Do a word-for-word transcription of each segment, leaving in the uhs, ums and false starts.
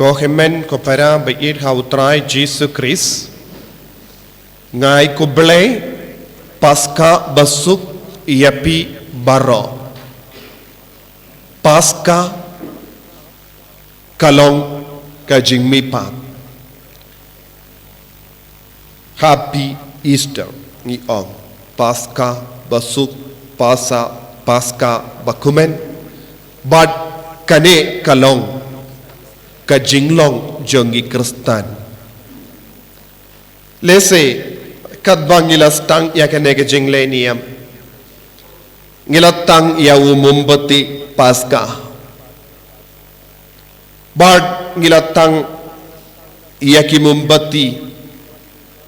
Ko hynmen ko para ba ïeit ha u Trai Jisu Khrist, nga ai khublei Paska basuk ïa phi baroh. Paska ka long ka jingmihpat. Happy Easter ngi ong. Paska basuk, Pasa, Paska bakmen. Bad kane ka long ka jinglong jong ngi Khristan. Lehse katba ngi la sdang ïa kane ka jinglehniam, ngi la tang ïa u mombati Paska. Bad ngi la tang ïa ki mombati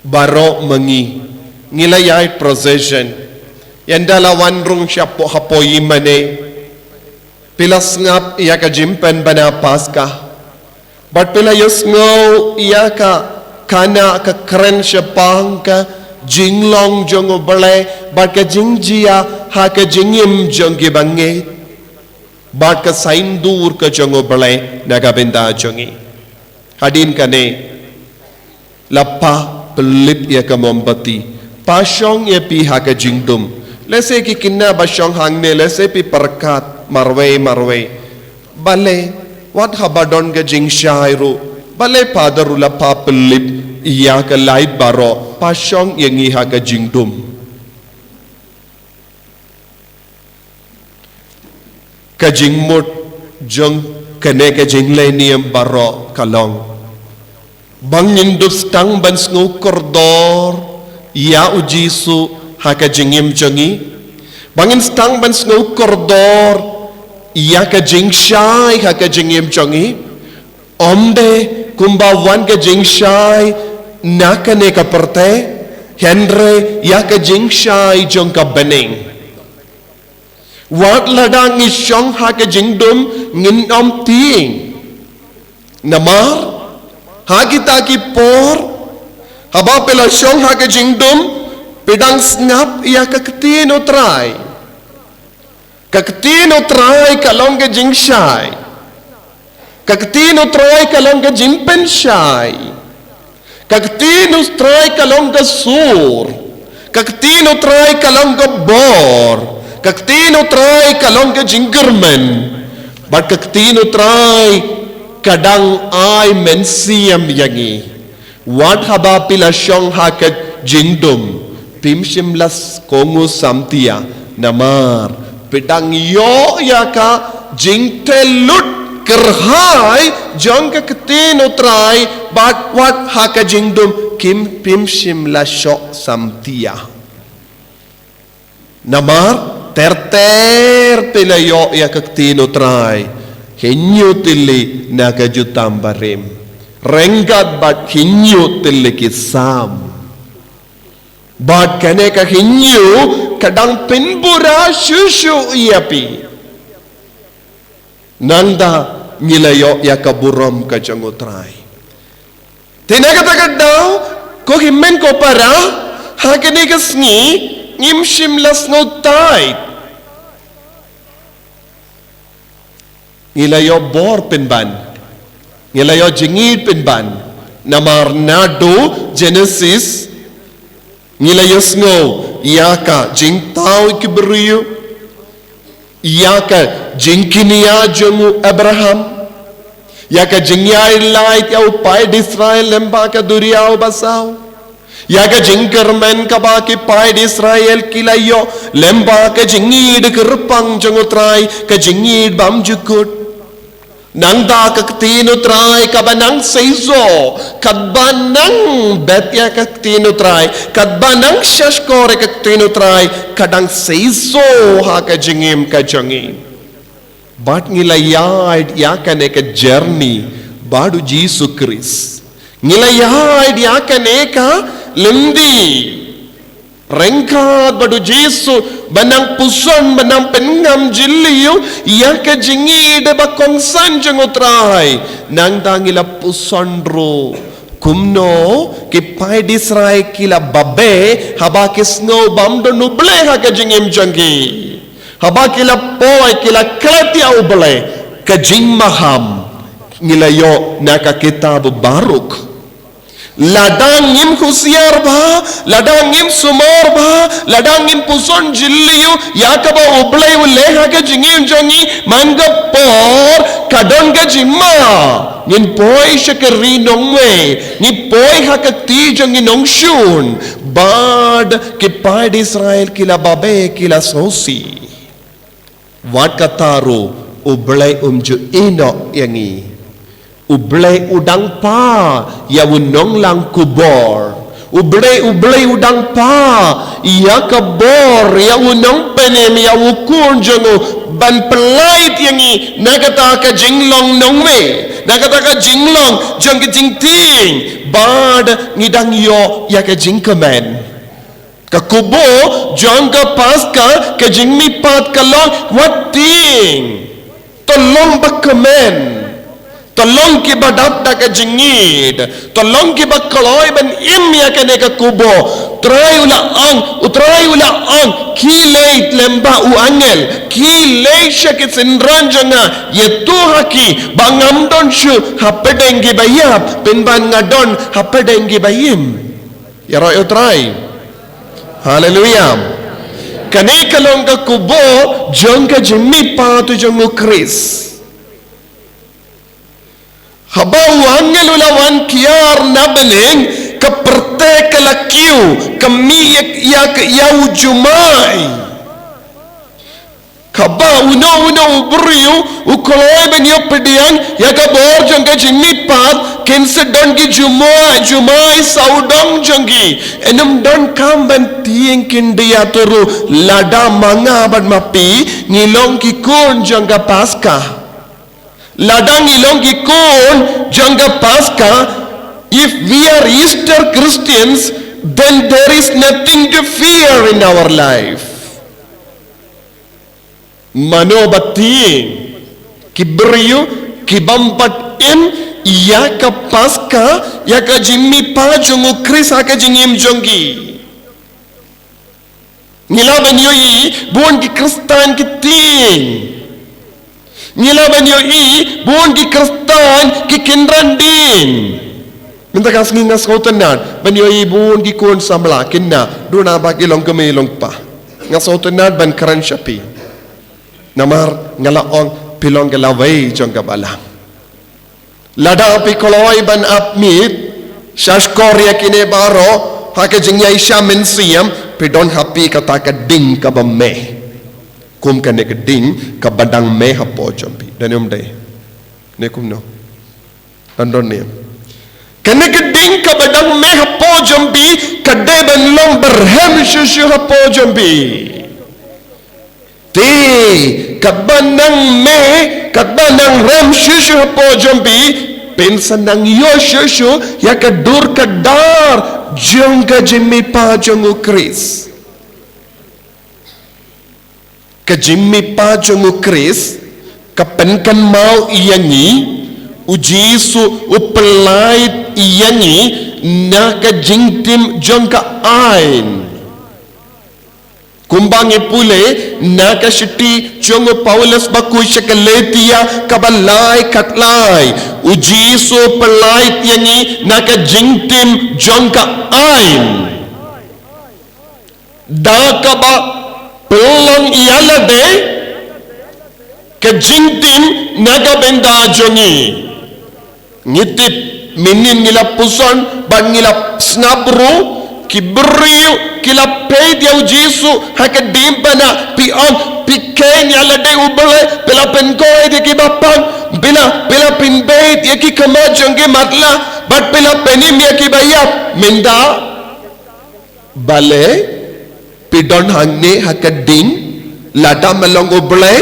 baroh ma ngi. Ngi la ïaid procession. Ynda la wan rung shapoh hapoh ïing mane, phi la sngap ïa ka jingpynbna Paska. Bad phi la ïohsngew ïa ka khana ka kren shaphang ka jinglong jong U Blei bad ka jingjia ha ka jingim jong ki bangeit. Bad ka saiñdur ka jong U Blei na ka bynta jong ngi. Hadien kane, la pha pynlip ïa ka mombati. Pha shong ïa phi ha ka jingdum. Lehse ki kynnoh ba shong hangne, lehse phi pyrkhat marwei marwei. Balei, wat haba don ka jingshai ruh, balei Phadar ruh la pha pynlip ïa ka light baroh, pha shong ïa ngi ha ka jingdum. Ka jingmut jong kane ka jinglehniam baroh ka long ba ngin dup sdang ban sngew kordor ïa U Jisu ha ka jingim jong ngi. Ba ngin sdang ban sngew kordor ïa ka jingshai ha ka jingim jong ngi. Ym dei kumba wan ka jingshai na kane ka pyrthei, hynrei ïa ka jingshai jong ka bneng. Wat lada ngi shong ha ka jingdum ngin ym tieng. Namar ha kita ki por, haba phi la shong ha ka jingdum, phi dang sngap ïa ka ktien U Trai. Ka ktien U Trai ka long ka jingshai. Ka ktien U Trai ka long ka jingpynshai. Ka ktien U Trai ka long ka sur. Ka ktien U Trai ka long ka bor. Ka ktien U Trai ka long ka jingkyrmen. Bad ka ktien U Trai ka dang ai mynsiem ïa ngi. Wat haba phi la shong ha ka jingdum, phim shym la kohnguh samtia, namar phi dang ïoh ïa ka jingtei lut kyrhai jong ka ktien U Trai, bad wat ha ka jingdum kim, phim shym la shoh samtia. Namar ter ter phi la ïoh ïa ka ktien U Trai, hynñiew tylli na ka jutang barim. Ryngkat bad hynñiew tylli ki Salm. Bad kane ka hynñiew ka dang pynbura shuh shuh ïa phi. Nangta ngi la ïoh ïa ka burom ka jong U Trai. Te na kata ka daw, ko hynmen ko para, ha kane ka sngi, ngim shym la sngewthuh. Ngi la ïoh bor pynban. Ngi la ïoh jingïeit pynban. Namar naduh Genesis, ngi la ïohsngew ïa ka jingthaw ki briew, ïa ka jingkñia jong u Abraham, ïa ka jingïaid lait ïa u paid Israel lyngba ka duriaw basaw, ïa ka jingkyrmen kaba ki paid Israel ki la ïoh lyngba ka jingïeid kyrpang jong U Trai, ka jingïeid bymjukut. Nangta ka ktien U Trai kaba nang seisoh, katba nang bet ïa ka ktien U Trai, katba nang shahshkor ïa ka ktien U Trai, ka dang seisoh ha ka jingim ka jong ngi. Bad ngi la ïaid ïa kane ka journey bad U Jisu Khrist. Ngi la ïaid ïa kane ka lynti. Ryngkat bad U Jisu, ba nang puson, ba nang pynngam jylliew ïa ka jingïeid ba kongsan jong U Trai. Nangta ngi la puson ruh kumno ki paid Israel ki la babe haba ki sngew bym don U Blei ha ka jingim jong ki. Haba ki la poi, ki la klet ïa U Blei, ka jingmaham, Ngi la ïoh na ka kitab Baruk. Lada ngim husiar bha, lada ngim sumar bha, lada ngim puson jylliew ïa kaba U Blei u leh ha ka jingim jong ngi, man ka por ka don ka jingma ngin poi sha ka ri nongwei, ngi poi ha ka kti jong ngi nongshun. Bad ki paid Israel ki la babe, ki la sngewsih. Wat kata ruh U Blei um ju ïehnoh ïa ngi. U Blei u dang pha ïa u nonglang kubor. U Blei, U Blei u dang pha ïa ka bor, ïa u nongpynim, ïa u khun jong u ban pyllait ïa ngi na kata ka jinglong nongwei, na kata ka jinglong jong ka jingtieng. Bad ngi dang ïoh ïa ka jingkmen. Ka kubur jong ka Paskha, ka jingmihpat ka long, wat tieng. To long ba kmen. To long kiba dap da ka jingïeit. To long kiba kloi ban im ïa kane ka kubur. Trai u la ong, U Trai u la ong, khie leit lem bad u angel, khie leit sha ki synran jong nga, ïathuh ha ki ba ngam don shuh hapdeng kiba ïap, pynban nga don hapdeng kiba im. Ïaroh ïa U Trai. Haleluia. Kane ka long ka kubur jong ka jingmihpat jong U Khrist. Haba u angel u la wan kiar na bneng, ka pyrthei ka la kiew, ka mih ïa, ïa, ïa u jumai. Kaba uno uno u briew u kloi ban ïoh pdiang ïa ka bor jong ka jingmihpat, kin sa don ki jumai, jumai sawdong jong ki. Ym don kam ban tieng, kin da ïathuh ruh, lada ma nga bad ma phi ngi long ki khun jong ka Paskha. Lada ngi long ki khun jong ka Paskha, if we are Easter Christians, then there is nothing to fear in our life. Mano ba tieng? Ki briew ki bym pat im ïa ka Paskha, ïa ka jingmihpat jong U Khrist ha ka jingim jong ki. Ngi lah ban ïohi bun ki Khristan ki tieng. Ngi lah ban ïohi bun ki Khristan ki kynran dien. Mynta ka sngi nga sngewtynnat ban ïohi bun ki khun samla, kynnoh, duna ba ki long kmie long kpa. Nga sngewtynnat ban kren sha phi. Namar nga la ong, phi long ka lawei jong ka balang. Lada phi kloi ban ap miet, sha shkor ïa kine baroh, ha ka jingïaishah mynsiem, phi don ha phi kata ka ding kaba meh. Kum kane ka ding kaba dang meh hapoh jong phi. Don ne ym dei? Ne kumno? Don, don ne. Kane ka ding kaba dang meh hapoh jong phi, ka dei ban long barhem shuh shuh hapoh jong phi. Te, katba nang meh, katba nang rem shuh shuh hapoh jong phi, phin sa nang ïoh shuh shuh ïa ka dur ka dar jong ka jingmihpat jong U Khrist. Ka jingmihpat jong U Khrist ka pynkynmaw ïa ngi, U Jisu u pyllait ïa ngi na ka jingtim jong ka aiñ. Kumba ngi pule na ka shithi jong u Paulus bakhuid sha ki Galatia kaba lai khatlai, U Jisu u pyllait ïa ngi na ka jingtim jong ka aiñ. Da kaba pynlong ïa lade ka jingtim na ka bynta jong ngi. Ngi tip mynhynnin ngi la puson bad ngi la sngap ruh, ki briew ki la peit ïa U Jisu ha ka diengphna, phi ong, phi kheiñ ïa lade U Blei, phi la pynkoit ïa kiba pang, phi la, phi la pynbeit ïa ki khmat jong ki matlah, bad phi la pynim ïa kiba ïap. Mynta balei phi don hangne ha ka ding, lada ma long U Blei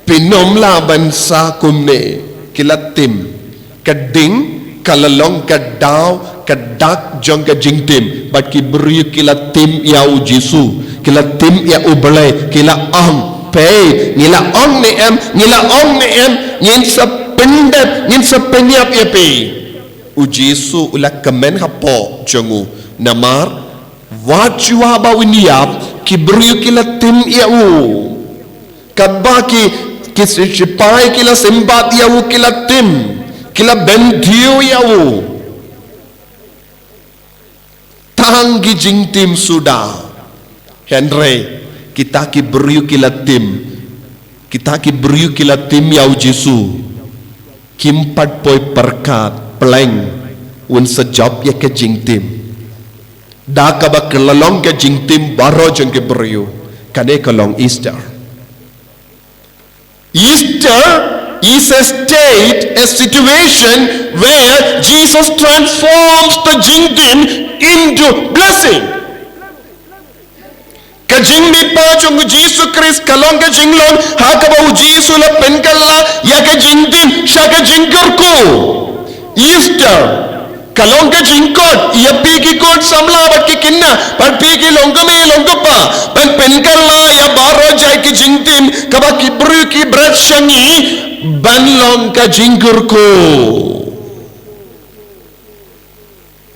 phin ym lah ban sah kumne. Ki la tim. Ka ding ka la long ka daw ka dak jong ka jingtim. Bad ki briew ki la tim ïa U Jisu, ki la tim ïa U Blei, ki la ong, peit, ngi la ong ne em, ngi la ong ne em, ngin sa pyndep, ngin sa pynïap ïa phi. U Jisu u la kmen hapoh jong u. Namar wat shuwa ba un ïap, ki briew ki la tim ïa u. Katba ki Ki si-, sipai ki la symbat ïa u, ki la tim, ki la bynthiew ïa u. Tang ki jingtim suda. Hynrei kita ki briew ki la tim, kita ki briew ki la tim ïa u Jisu, kim pat poi pyrkhat pleng un sa jop ïa ka jingtim. Da kaba ka la long ka jingtim baroh jong ki briew. Kane ka long Easter. Easter is a state, a situation where Jesus transforms the jingtim into blessing. Ka jingmihpat jong u Jisu Khrist ka long ka jinglong ha kaba u Jisu u la pynkylla ïa ka jingtim sha ka jingkyrkhu. Easter ka long ka jingkut ïa phi ki khun samla bad ki khynnah, bad phi ki longkmie longkpa, ban pynkylla ïa baroh jait ki jingtim kaba ki briew ki bret sha ngi, ban long ka jingkyrkhu.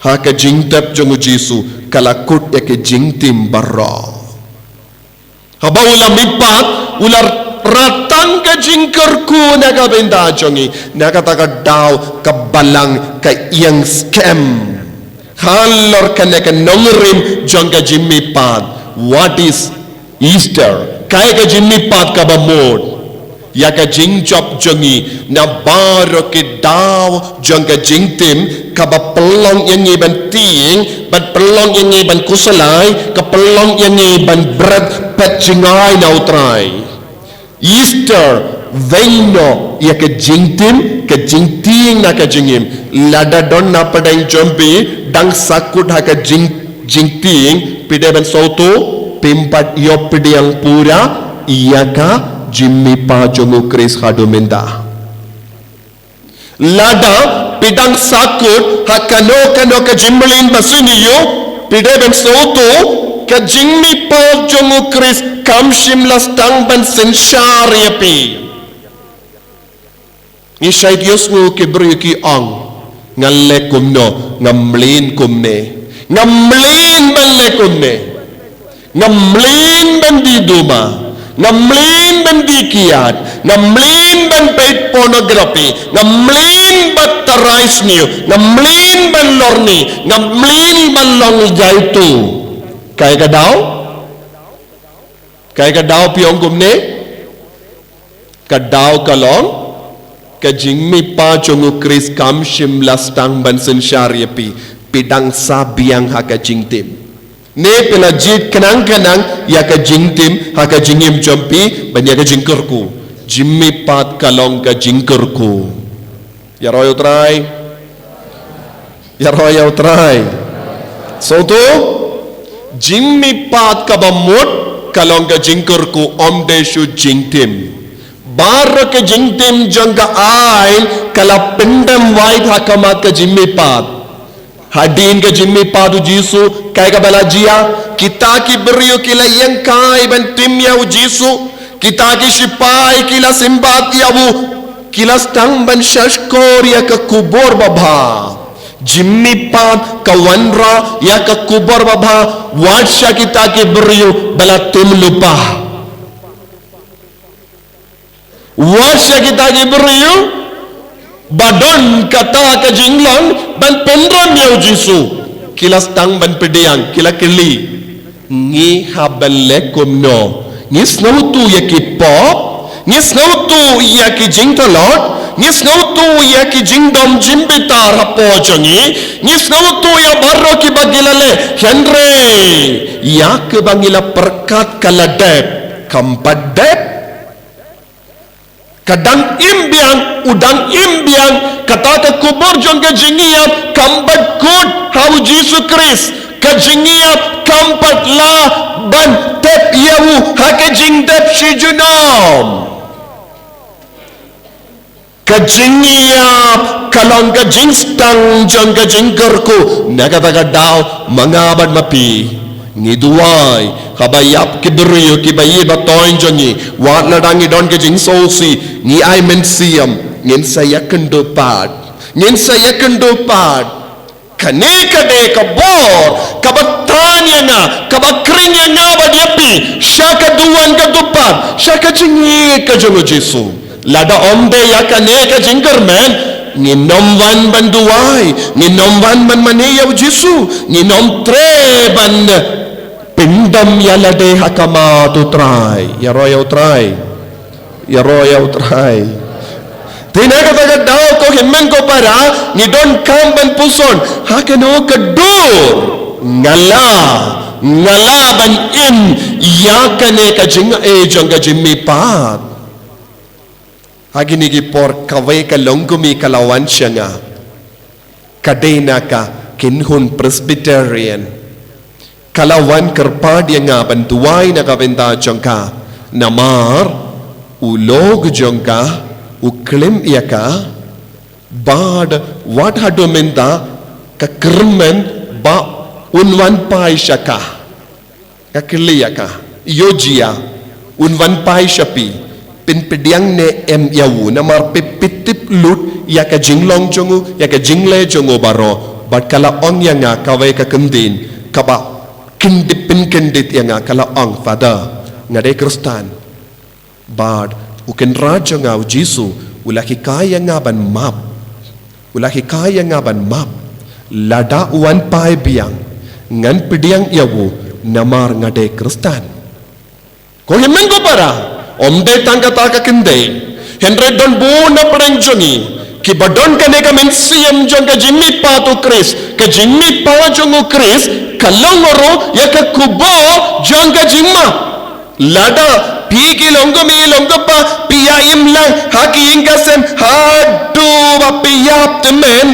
Ha ka jingtep jong u Jisu ka la kut ïa ka jingtim baroh. Haba u la mihpat, u la rat tang ka jingkyrkhu na ka bynta jong ngi. Na kata ka daw ka balang ka ïeng skhem halor kane ka nongrim jong ka jingmihpat. What is Easter? Kaei ka jingmihpat kaba mut? Ïa ka jingjop jong ngi na baroh ki daw jong ka jingtim, kaba pynlong ïa ngi ban tieng, ban pynlong ïa ngi ban khuslai, ka pynlong ïa ngi ban bret phet jngai na u Trai. Easter, weng noh ïa ka jingtim, ka jingtieng na ka jingim. Lada don na pdeng jong phi dang sahkut ha ka jing, jingtieng, phi dei ban sngewthuh, phim pat ïoh pdiang pura ïa ka jingmihpat jong u Khrist haduh mynta. Lada phi dang sahkut ha kano kano ka jingmlien ba sniew, phi dei ban sngewthuh, ka jingmihpat jong u Khrist kam shym la sdang ban synshar ïa phi. Ngi shait ïohsngew ki briew ki ong, ngan leh kumno, nga mlien kumne, nga mlien ban leh kumne. Nga mlien ban die duma, nga mlien ban die kiad, nga mlien ban peit pornography, nga mlien ban tharai sniew, nga mlien ban lorni, nga mlien ban long jaitu. Kaei ka daw? Kaei ka daw phi ong kumne? Ka daw ka long, ka jingmihpat jong u Khrist kam shym la sdang ban synshar ïa phi, phi dang sah biang ha ka jingtim. Ne phi la jied khnang khnang ïa ka jingtim ha ka jingim jong phi ban ïa ka jingkyrkhu. Jingmihpat ka long ka jingkyrkhu. Ïaroh ïa u Trai. Ïaroh ïa u Trai. Sngewthuh, jingmihpat kaba mut ka long ka jingkyrkhu, ym dei shuh jingtim. Baroh ka jingtim jong ka aiñ ka la pyndem wait ha khmat ka jingmihpat. Hadien ka jingmihpat u Jisu, kaei kaba la jia? Kita ki briew ki la ïeng kai ban tim ïa u Jisu. Kita ki sipai ki la symbat ïa u, ki la sdang ban shahshkor ïa ka khubor babha. Jingmihpat ka wanrah ïa ka khubor babha wat sha kita ki briew ba la tim lypa. Wat sha kita ki briew ba don kata ka jinglong ban pynrem ïa u Jisu, ki la sdang ban pdiang, ki la kylli, ngi hap ban leh kumno? Ngi sngewthuh ïa ki pop, ngi sngewthuh ïa ki jingtlot, ngi sngewthuh ïa ki jingdom jingbitar hapoh jong ngi, ngi sngewthuh ïa baroh kiba ki la leh, hynrei ïa kaba ngi la pyrkhat ka la dep, kam pat dep. Ka dang im biang, u dang im biang, kata ka khubor jong ka jingïap kam pat kut ha u Jisu Khrist, ka jingïap kam pat lah ban tep ïa u ha ka jingdep shi junom. Ka jingïap ka long ka jingsdang jong ka jingkyrkhu. Na kata ka daw, ma nga bad ma phi, ngi duwai, haba ïap ki briew kiba ïeit ba thoiñ jong ngi, wat lada ngi don ka jingsngewsih, ngi ai mynsiem, ngin sa ïakynduh pat. Ngin sa ïakynduh pat. Kane ka dei ka bor kaba tan ïa nga, kaba khring ïa nga bad ïa phi sha ka duwan ka dupat, sha ka jingïeit ka jong u Jisu. Lada ym dei ïa kane ka jingkyrmen, ngin ym wan ban duwai, ngin ym wan ban mane ïa u Jisu, ngin ym treh ban pyndem ïa lade ha khmat u Trai. Ïaroh ïa u Trai. Ïaroh ïa u Trai. Te na kata ka daw, ko hynmen ko para, ngi donkam ban puson ha kano ka dur nga lah, nga lah ban im ïa kane ka jingaiei jong ka jingmihpat. Ha kine ki por kawei ka longkmie ka la wan sha nga. Ka dei na ka kynhun Presbyterian. Ka la wan kyrpad ïa nga ban duwai na ka bynta jong ka, namar u lok jong ka u klim ïa ka, bad wat haduh mynta ka kyrmen ba un wan phai sha ka. Nga kylli ïa ka, ïoh jia, un wan phai sha phi, phin pdiang ne em ïa u, namar phi, phi tip lut ïa ka jinglong jong u, ïa ka jingleh jong u baroh. Bad ka la ong ïa nga kawei ka kyntien kaba kyndit, pynkyndit ïa nga, ka la ong, Father, nga dei Khristan. Bad u Kynrad jong nga u Jisu u la hikai ïa nga ban map. U la hikai ïa nga ban map. Lada u wan phai biang, ngan pdiang ïa u, namar nga dei Khristan. Ko hynmen ko para, ym dei tang kata ka kynthei, hynrei don bun na pdeng jong ngi kiba don kane ka mynsiem jong ka jingmihpat u Khrist, ka jingmihpat jong u Khrist ka long ruh ïa ka khubor jong ka jingmap. Lada phi ki longkmie longkpa phi ïa im lang ha ki ïing ka sem haduh ba phi ïap tymmen,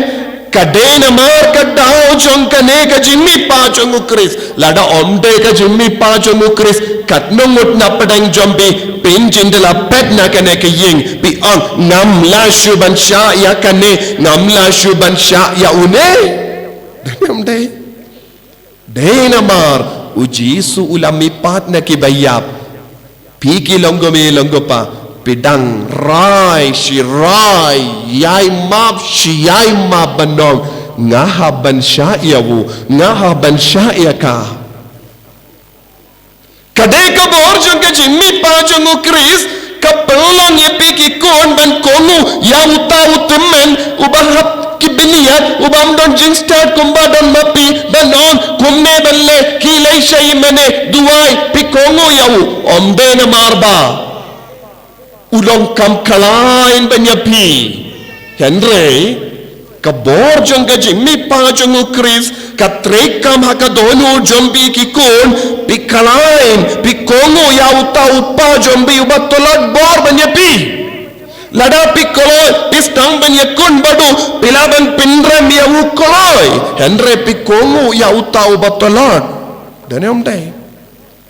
ka dei namar ka daw jong kane ka jingmihpat jong u Khrist. Lada ym dei ka jingmihpat jong u Khrist, katno ngut na pdeng jong phi phin jin da la phet na kane ka ïing, phi ong, ngam lah shuh ban shah ïa kane, ngam lah shuh ban shah ïa une. Dei ne ym dei? Dei namar u Jisu u la mihpat na kiba ïap. Phi ki longkmie longkpa, phi dang rai shi rai, ïai map shi ïai map ban ong, nga hap ban shah ïa u, nga hap ban shah ïa ka. Ka dei ka bor jong ka jingmihpat jong u Khrist, ka pynlong ïa phi ki khun ban kohnguh ïa uta u tymmen uba hap ki bniat, uba ym don jingstad kumba don ma phi, ban ong kumne ban leh, khie leit sha ïingmane, duwai, phi kohnguh ïa u. Ym dei namar ba u long kam khlaiñ ban ïa phi. Hynrei ka bor jong ka jingmihpat jong u Khrist ka treikam ha ka dohnud jong phi ki khun, phi khlaiñ, phi kohnguh ïa uta u Kpa jong phi uba tlot bor ban ïa phi. Lada phi kloi, phi sdang ban ïakhun bad u, phi lah ban pynrem ïa u kloi. Hynrei phi kohnguh ïa uta uba tlot. Dei ne ym dei?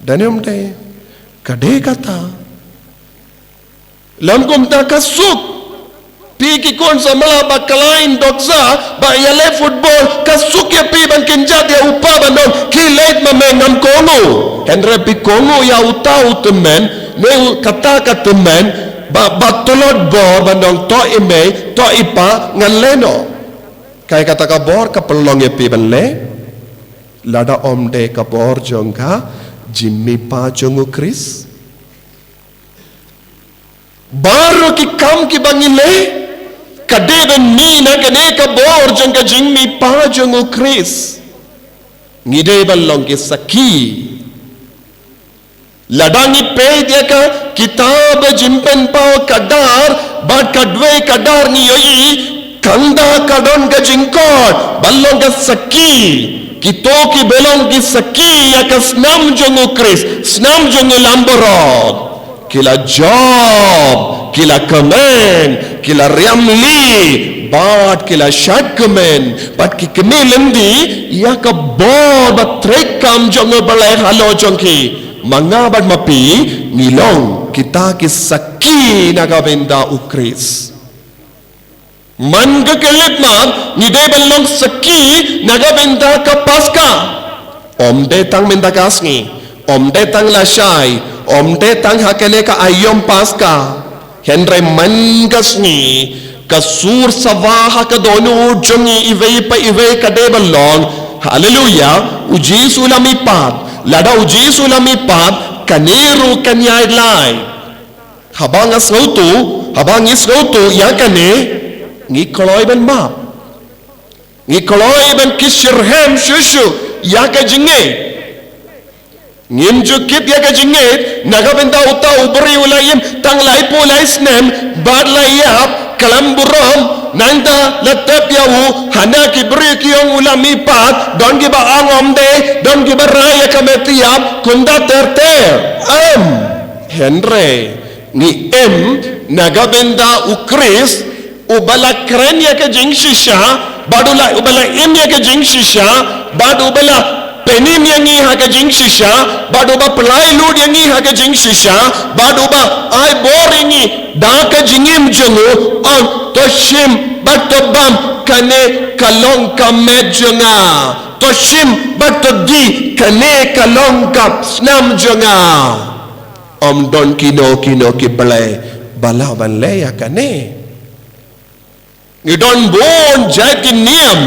Dei ne ym dei? Ka dei kata. Lym kumta ka suk. Phi ki khun samla ba khlaiñ dohkha, ba ïaleh football, ka suk ïa phi ban kynjat ïa u kpa ban ong, khie leit ma me, ngam kohnguh. Hynrei phi kohnguh ïa uta u tymmen, ne u kata ka tymmen, ba, ba tlot bor ban ong, to i mei, to i kpa, ngan leh noh. Kaei kata ka bor ka pynlong ïa phi ban leh? Lada ym dei ka bor jong ka jingmihpat jong u Khrist. Baroh ki kam kiba ngi leh, ka dei ban mih na kane ka bor jong ka jingmihpat jong u Khrist. Ngi dei ban long ki sakhi. Lada ngi peit ïa ka kitab Jingpynpaw, ka dar, bad ka dwei ka dar ngi ïohi, kanda ka don ka jingkhot ban long ka sakhi. Kito kiba long ki sakhi ïa ka snam jong u Khrist, snam jong u langbrot, ki la jop, ki la kmen, ki la riam lieh, bad ki la shad kmen, bad ki kmie lynti ïa ka bor ba treikam jong u Blei halor jong ki. Ma nga bad ma phi, ngi long kita ki sakhi na ka bynta u Khrist. Man ka khyllipmat, ngi dei ban long sakhi na ka bynta ka Paska. Ym dei tang mynta ka sngi, ym dei tang lashai, ym dei tang ha kane ka aïom Paska. Hynrei man ka sngi, Ka sur sawdong ha ka dohnud jong ngi iwei pa iwei ka dei ban long, haleluya, u Jisu u la mihpat. Lada u Jisu u la mihpat, kane ruh kan ïaid lai. Haba nga sngewthuh, haba ngi sngewthuh ïa kane, ngi kloi ban map. Ngi kloi ban kyrshitom shuh shuh ïa ka jingngeit. Ngim ju kit ïa ka jingngeit na ka bynta uta u briew u la im tang laiphew lai snem bad la ïap khlem burom, nangta la tep ïa u. Hana ki briew ki ong u la mihpat, don kiba ong ym dei, don kiba rai ïa ka met ïap, kumta ter ter. Em. Hynrei ngi im na ka bynta u Khrist, uba la kren ïa ka jingshisha, bad u la, uba la im ïa ka jingshisha, bad uba la pynim ïa ngi ha ka jingshisha, bad uba pyllait lut ïa ngi ha ka jingshisha, bad uba ai bor ïa ngi da ka jingim jong u. Ong, to shim bad to bam, kane ka long ka met jong nga. To shim bad to die, kane ka long ka snam jong nga. Ym don kino kino ki blei ba lah ban leh ïa kane. Ngi don bun jait ki niam,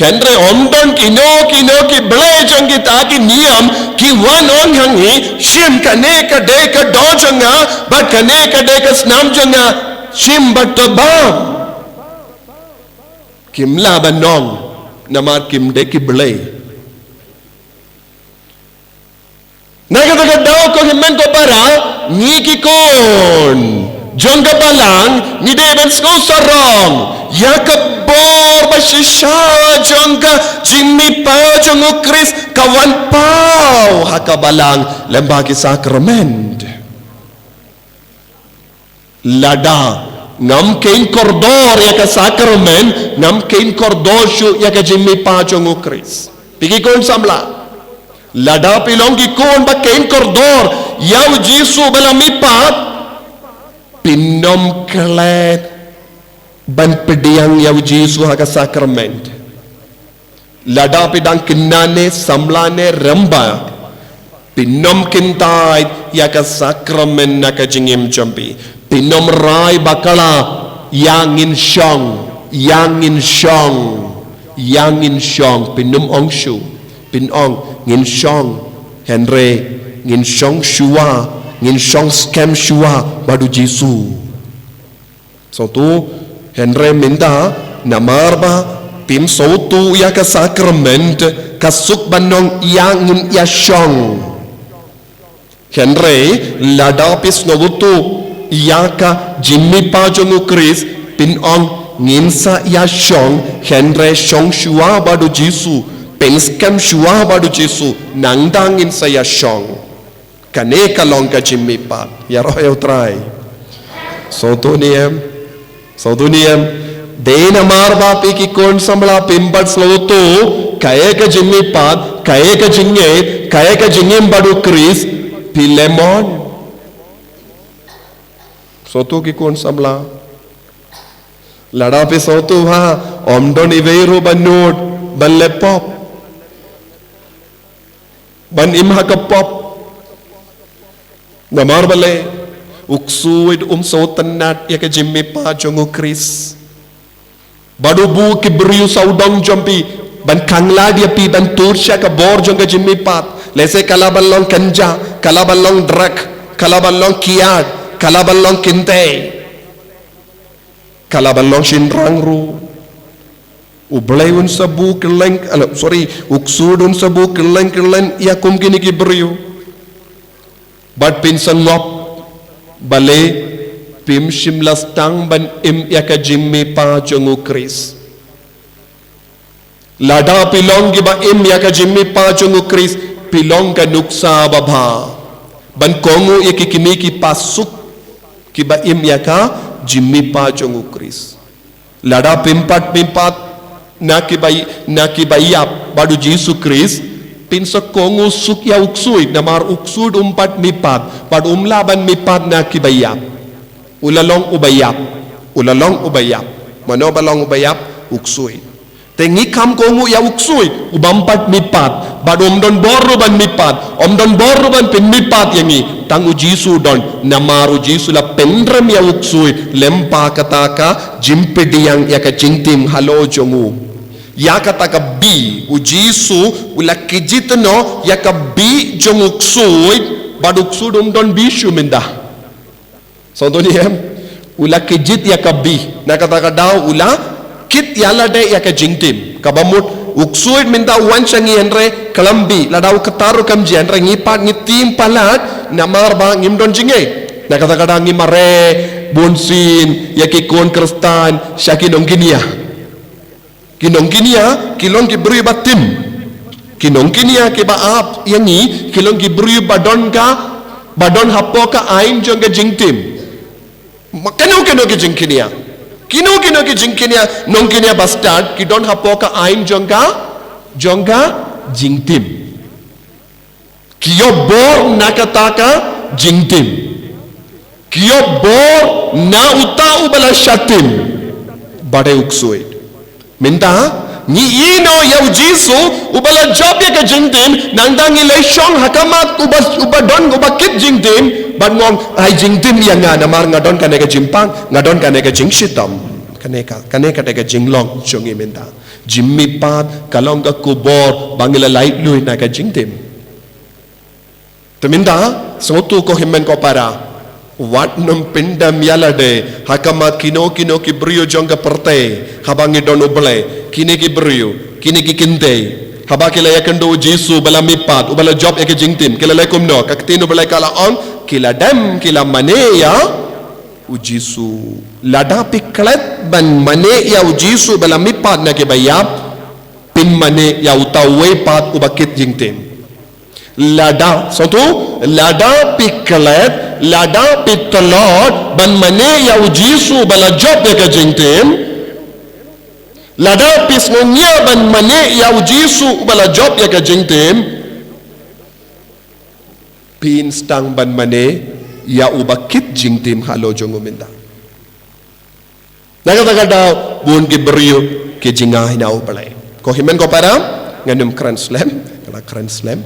hynrei ym don kino kino ki blei jong kita ki niam ki wan ong ha ngi, shim, kane ka dei ka doh jong nga, bad kane ka dei ka snam jong nga, shim bad to bam. Kim lah ban ong, namar kim dei ki blei. Na kata ka daw, ko hynmen ko para, ngi ki khun jong ka balang ngi dei ban sngewsarong ïa ka bor ba shisha jong ka jingmihpat jong u Khrist ka wan paw ha ka balang lem bad ki sakramen. Lada ngam kheiñ kordor ïa ka sakramen, ngam kheiñ kordor shuh ïa ka jingmihpat jong u Khrist. Phi ki khun samla, lada phi long ki khun ba kheiñ kordor ïa u Jisu ba la mihpat, phin ym klet ban pdiang ïa u Jisu ha ka sakramen. Lada phi dang khynnah ne samla ne rangbah, phin ym kyntait ïa ka sakramen na ka jingim jong phi. Phin ym rai bakla, ïa ngin shong, ïa ngin shong, ïa ngin shong. Phin ym ong shuh. Phin ong, ngin shong, hynrei ngin shong shuwa, ngin shong skhem shuwa bad u Jisu. Sngewthuh, hynrei mynta, namar ba phim sngewthuh ïa ka sakramen, ka suk ban ong ïa ngin ïa shong. Hynrei lada phi sngewthuh ïa ka jingmihpat jong u Khrist, phin ong, ngin sa ïa shong, hynrei shong shuwa bad u Jisu, pynskhem shuwa bad u Jisu, nangta ngin sa ïa shong. Kane ka long ka jingmihpat. Ïaroh ïa u Trai. Sngewthuh ne em? Sngewthuh ne em? Dei namar ba phi ki khun samla phim pat sngewthuh kaei ka jingmihpat, kaei ka jingngeit, kaei ka jingim bad u Khrist, phi leh mon. Sngewthuh ki khun samla. Lada phi sngewthuh, ha, ym don iwei ruh ba nud ban leh pop, ban im ha ka pop. Namar balei? U ksuid um sngewtynnad ïa ka jingmihpat jong u Khrist. Bad u buh ki briew sawdong jong phi ban khanglad ïa phi, ban tur sha ka bor jong ka jingmihpat. Lehse ka lah ban long kynja, ka lah ban long drug, ka lah ban long kiad, ka lah ban long kynthei. Ka lah ban long shynrang ruh. U Blei un sa buh kylleng, ah, sorry, u ksuid un sa buh kylleng kylleng ïa kum kine ki briew. Bad phin sa ngop, balei? Phim shym la sdang ban im ïa ka jingmihpat jong u Khrist. Lada phi long kiba im ïa ka jingmihpat jong u Khrist, phi long ka nuksa babha ban kohnguh ïa ki kmie ki kpa suk kiba im ïa ka jingmihpat jong u Khrist. Lada phim pat mihpat na kiba, na kiba ïap bad u Jisu Khrist, phin sa kohnguh suk ïa u ksuid, namar u ksuid um pat mihpat bad um lah ban mihpat na kiba ïap. U la long uba ïap. U la long uba ïap. Mano ba long uba ïap? U ksuid. Te ngi kham kohnguh ïa u ksuid, u bym pat mihpat, bad um don bor ruh ban mihpat, um don bor ruh ban pynmihpat ïa ngi, tang u Jisu u don, namar u Jisu u la pynrem ïa u ksuid, lem pat kata ka jingpdiang ïa ka jingtim halor jong u. Ïa kata ka bih, u Jisu, u la kjit noh, ïa ka bih jong u ksuid, bad u ksuid um don bih shuh mynta. Sngewthuh ne em? U la kjit ïa ka bih. Na kata ka daw u la kit ïa lade ïa ka jingtim. Kaba mut u ksuid mynta u wan sha ngi hynrei khlem bih. Lada u kata ruh kam jia hynrei ngi pat ngi tim palat namar ba ngim don jingngeit. Na kata ka daw ngi mareh bunsien ïa ki khun Khristan sha ki nongkñia. Ki nongkñia ki long ki briew ba tim. Ki nongkñia kiba ap ïa ngi ki long ki briew ba don ka, ba don hapoh ka aiñ jong ka jingtim. Ma kano kano ki jingkñia, kino kino ki jingkñia, nongkñia ba stad ki don hapoh ka aiñ jong ka, jong ka jingtim. Ki ïoh bor na kata ka jingtim. Ki ïoh bor na uta uba la shah tim. Ba dei u ksuid. Mynta ngi ïohi noh ïa u Jisu uba la jop ïa ka jingtim, nangta ngi la shong ha khmat uba, uba don, uba kit jingtim, bad ngong ai jingtim ïa nga namar nga don kane ka jingpang, nga don kane ka jingshitom. Kane ka, kane ka dei ka jinglong jong ngi mynta. Jingmihpat ka long ka khubor ba ngi la laitluid na ka jingtim. Te mynta, sngewthuh ko hynmen ko para. Wat nym pyndem ïa lade ha khmat kino kino ki briew jong ka pyrthei, haba ngi don U Blei. Kine ki briew, kine ki kynthei, haba ki la ïakynduh U Jisu uba la mihpat, uba la jop ïa ka jingtim, ki la leh kumno? Ka ktien U Blei ka la ong, ki la dem, ki la mane ïa U Jisu. Lada phi klet ban mane ïa U Jisu uba la mihpat na kiba ïap, phin mane ïa uta uwei pat uba kit jingtim. Lada, sngewthuh, lada phi klet, lada phi tlot ban mane ïa U Jisu uba la jop ïa ka jingtim, lada phi sngewngiah ban mane ïa U Jisu uba la jop ïa ka jingtim, phin sdang ban mane ïa uba kit jingtim halor jong u mynta. Na kata ka daw bun ki briew ki jngai na U Blei. Ko hynmen ko para, ngan ym kren slem, ka la kren slem.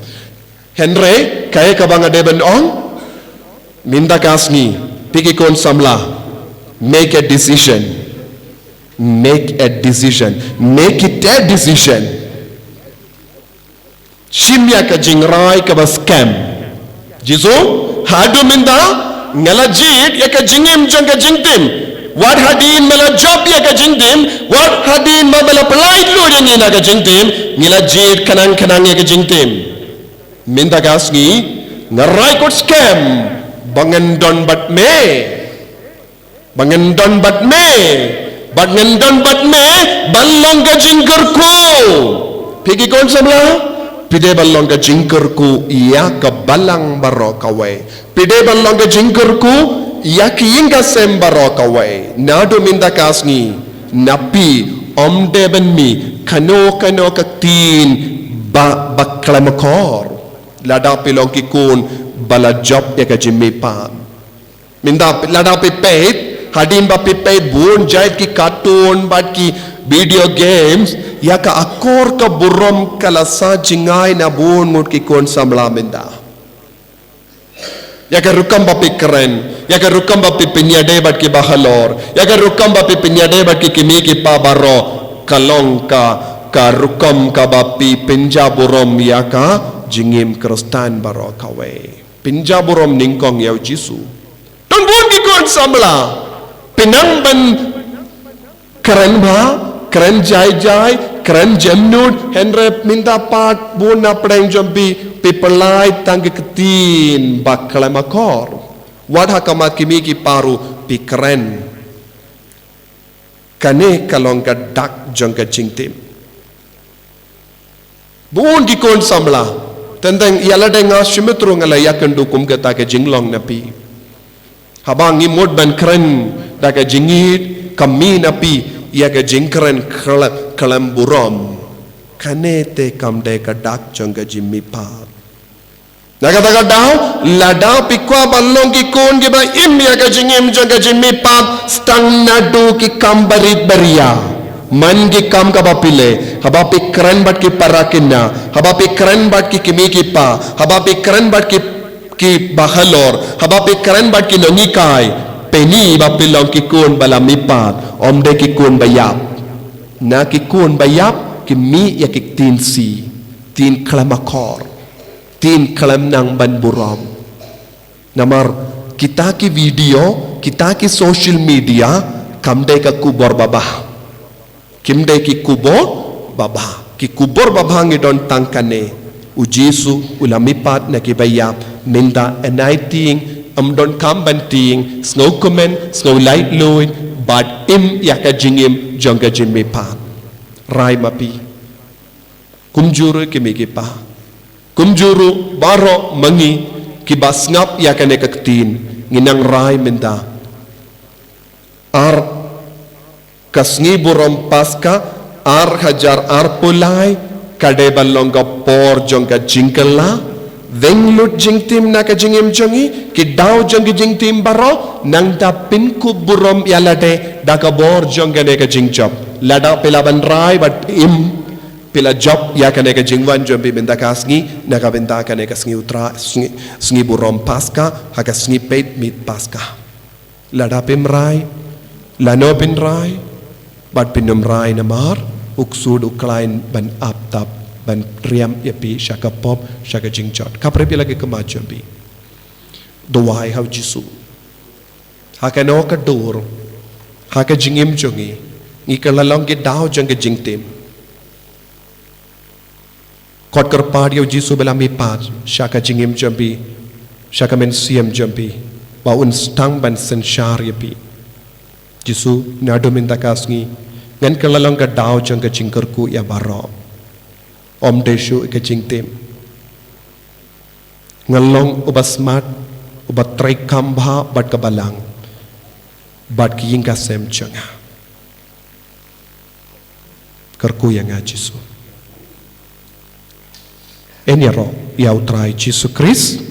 Hynrei kaei kaba nga dei ban ong, mynta ka sngi, phi ki khun samla, make a decision. Make a decision. Make it a decision. Shim ïa ka jingrai kaba skhem. Jisu, haduh mynta nga la jied ïa ka jingim jong ka jingtim. Wat hadien ba la jop ïa ka jingtim, wat hadien ba la pyllait lut ïa ngi na ka jingtim, ngi la jied khnang khnang ïa ka jingtim. Mynta ka sngi nga rai kut skhem ba ngan don bad me. Ba ngan don bad me, ba ngan don bad me ban long ka jingkyrkhu. Phi ki khun samla, phi dei ban long ka jingkyrkhu ïa ka balang baroh kawei. Phi dei ban long ka jingkyrkhu ïa ki ïing ka sem baroh kawei. Naduh mynta ka sngi, na phi ym dei ban mih kano kano ka ktien ba, ba khlem akor. Lada phi long ki khun ba la jop ïa ka jingmihpat. Mynta lada phi peit, hadien ba phi peit bun jait ki cartoon bad ki video games, ïa ka akor ka burom ka la sah jngai na bun ngut ki khun samla mynta. Ïa ka rukom ba phi kren, ïa ka rukom ba phi pynïadei bad ki bahalor, ïa ka rukom ba phi pynïadei bad ki kmie ki kpa baroh, ka long ka, ka rukom kaba phi pynjah burom ïa ka jingim Khristan baroh kawei. Pynjah burom nyngkong ïa U Jisu. Don bun ki khun samla. Phi nang ban kren bha, kren jai jai, kren jemnud, hynrei mynta pat bun na pdeng jong phi, phi pyllait tang ki ktien ba khlem akor. Wat ha khmat ki kmie ki kpa ruh phi kren. Kane ka long ka dak jong ka jingtim. Bun ki khun samla. Teng teng ïa lade nga shimet ruh nga la ïakynduh kum kata ka jinglong na phi. Haba ngi mut ban kren da ka jingïeit, ka mih na phi ïa ka jingkren khlem, khlem burom. Kane te kam dei ka dak jong ka jingmihpat. Na kata ka daw, lada phi kwah ban long ki khun kiba im ïa ka jingim jong ka jingmihpat, sdang naduh ki kam barit baria. Man ki kam kaba phi leh, haba phi kren bad ki para kynthei, haba phi kren bad ki kmie ki kpa, haba phi kren bad ki, ki bahalor, haba phi kren bad ki nonghikai, pynban ba phi long ki khun ba la mihpat, ym dei ki khun ba ïap. Na ki khun ba ïap, ki mih ïa ki ktien shi, ktien khlem akor, ktien khlem nang ban burom. Namar kita ki video, kita ki social media, kam dei ka khubor babha. Kim dei ki khubor babha. Ki khubor babha ngi don tang kane. U Jisu u la mihpat na ki ba ïap, mynta en ai tieng, ym don kam ban tieng, sngew kmen, sngew laitluid, bad im ïa ka jingim jong ka jingmihpat. Rai ma phi. Kumjuh ruh ki kmie ki kpa. Kumjuh ruh baroh ma ngi kiba sngap ïa kane ka ktien, ngi nang rai mynta. Ar ka sngi burom Paska, ar hajar arphew lai, ka dei ban long ka por jong ka jingkylla, weng lut jingtim na ka jingim jong ngi, ki daw jong ka jingtim baroh, nangta pynkup burom ïa lade, da ka bor jong kane ka jingjop. Lada phi lah ban rai bad im, phi la jop ïa kane ka jingwan jong phi mynta ka sngi, na ka bynta kane ka sngi U Trai, sngi, sngi burom Paska, ha ka sngi peit miet Paska. Lada phim rai, lano phin rai, bad phin ym rai namar, u ksuid u khlaiñ ban ap tap, ban riam ïa phi sha ka pop, sha ka jingjot. Khapre phi la ki khmat jong phi. Duwai ha u Jisu. Ha kano ka dur, ha ka jingim jong ngi, ngi kylla long ki daw jong ka jingtim. Khot kyrpad ïa u Jisu ba la mihpat, sha ka jingim jong phi, sha ka mynsiem jong phi, ba un sdang ban synshar ïa phi. Jisu, naduh mynta ka sngi, ngan kylla long ka daw jong ka jingkyrkhu ïa baroh. Ym dei shuh ïa ka jingtim. Ngan long uba smat, uba treikam bha bad ka balang, bad ki ïing ka sem jong nga. Kyrkhu ïa nga Jisu. Yn ïaroh ïa u Trai Jisu Khrist,